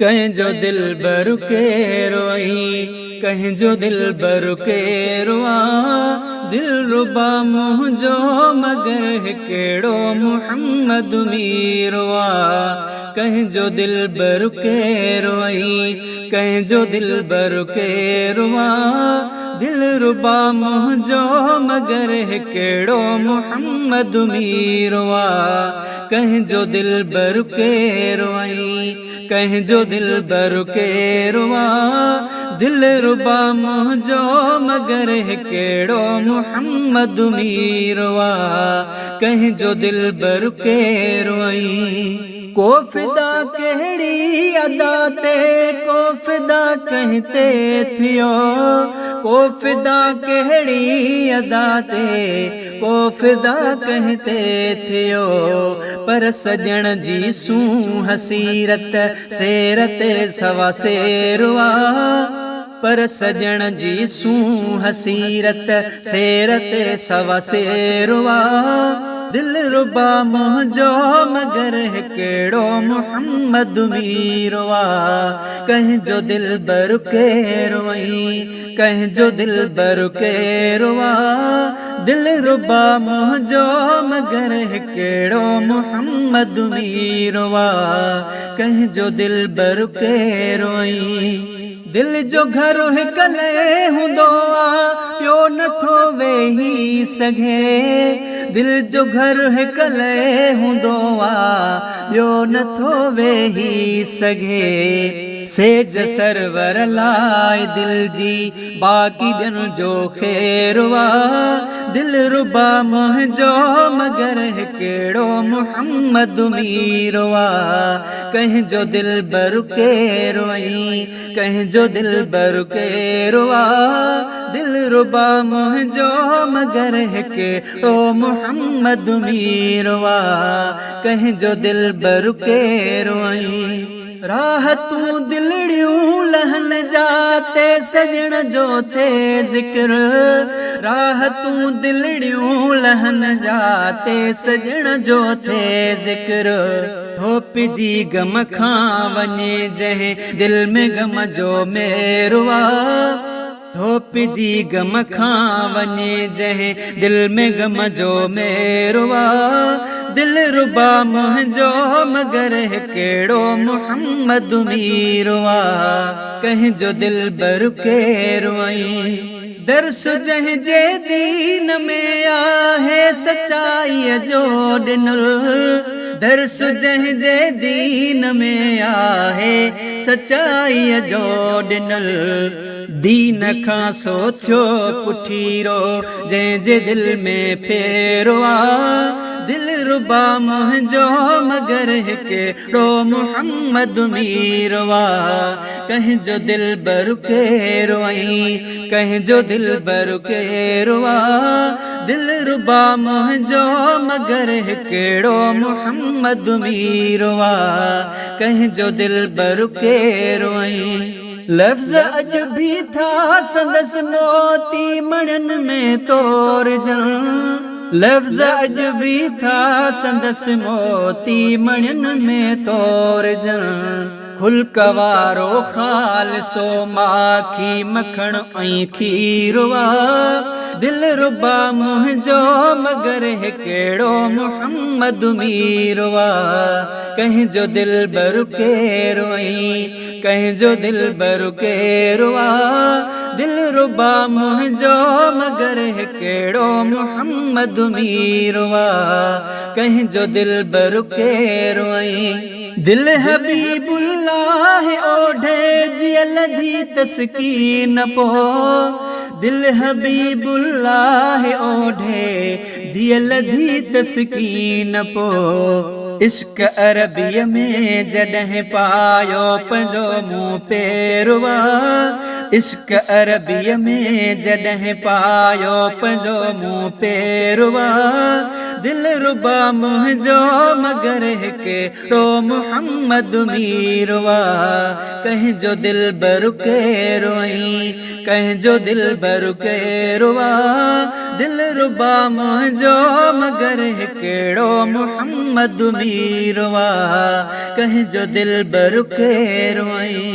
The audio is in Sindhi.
ڪنهن جو دلبر ڪير آهين، ڪنهن جو دلبر ڪير آ. دلربا منهنجو مگر هڪڙو محمد مير آ. ڪنهن جو دلبر ڪير آهين، ڪنهن جو دلبر ڪير آ. دلربا منهنجو مگر هڪڙو محمد مير آ. ڪنهن جو دلبر ڪير آهين، ڪنهن جو دلبر ڪير آ. دلربا منهنجو مگر هڪڙو محمد مير آ. ڪنهن جو دلبر ڪير آهين. ڪو فدا ڪهڙي ادا تي، ڪو فدا ڪنهن تي ٿيو. ڪو فدا ڪهڙي ادا تي، ڪو فدا ڪنهن تي ٿيو. پر سڄڻ جي سونهن سيرت، سير تي سوا سير آ. پر سڄڻ جي سونهن سيرت، سير تي سوا سير آ. دلربا منهنجو مگر هڪڙو محمد مير آ. ڪنهن جو دلبر ڪير آهين، ڪنهن جو دلبر ڪير آ. دلربا منهنجو مگر هڪڙو محمد مير آ. ڪنهن جو دلبر ڪير آهين. دل جو گهر هڪلي هوندو آ، ٻيو نٿو ويهي سگهي. دل جو گهر هڪلي هوندو آ، ٻيو نٿو ويهي سگهي. سيج سرور لاء دل جي، باقي ٻين جو خير آ. دلربا منهنجو مگر هڪڙو محمد مير آ. ڪنهن جو دلبر ڪير آهين، ڪنهن جو دلبر ڪير آ. دلربا منهنجو مگر هڪڙو محمد مير آ. ڪنهن جو دلبر ڪير آهين. راحتون دلڙيون لهن جاتي سڄڻ جو ٿئي ذڪر. راحتون دلڙيون لهن جاتي سڄڻ جو ٿئي ذڪر. ڌوپجي غم کان وڃي جنهن دل ۾ غم جو ميرو آ. ڌوپجي غم کان وڃي جنهن دل ۾ غم جو ميرو آ. دلربا منهنجو مگر هڪڙو محمد مير آ. ڪنهن جو دلبر ڪير آهين. درس جنهن جي دين ۾ آهي سچائيء جو ڏنل. درس جنهن جي دين ۾ آهي سچائيء جو ڏنل. دين کان سو ٿيو پٺيرو، جنهن جي دل ۾ ڦيرو آ. دلربا منهنجو مگر هڪڙو محمد مير آ. ڪنهن جو دلبر ڪير آهين، ڪنهن جو دلبر ڪير آ. دلربا منهنجو مگر هڪڙو محمد مير آ. ڪنهن جو دلبر ڪير آهين. لفظ اڄ ڀي ٿا سندس موتي مڻين ۾ تورجن. لفظ اڄ ڀي ٿا سندس موتي مڻين ۾ تورجن. خلق وارو خالصو ماکي مکڻ ۽ کير آ. دلربا منهنجو مگر هڪڙو محمد مير آ. ڪنهن جو دلبر ڪير آهين، ڪنهن جو دلبر ڪير آ. دلربا منهنجو مگر هڪڙو محمد مير آ. ڪنهن جو دلبر ڪير آهين. دل حبيب الله اوڍي جيء لڌي تسڪين پو. دل حبيب الله اوڍي جيء لڌي تسڪين پو. عشق عربيء ۾ جڏهن پايو پنهنجو مون پيروا. عشق عربيء ۾ جڏهن پايو پنهنجو مون پيروا. دلربا منهنجو مگر هڪڙو محمد مير آ. ڪنهن جو دلبر ڪير آهين، ڪنهن جو دلبر ڪير آ. دلربا منهنجو مگر هڪڙو محمد مير آ، ڪنهن جو دلبر ڪير آهين.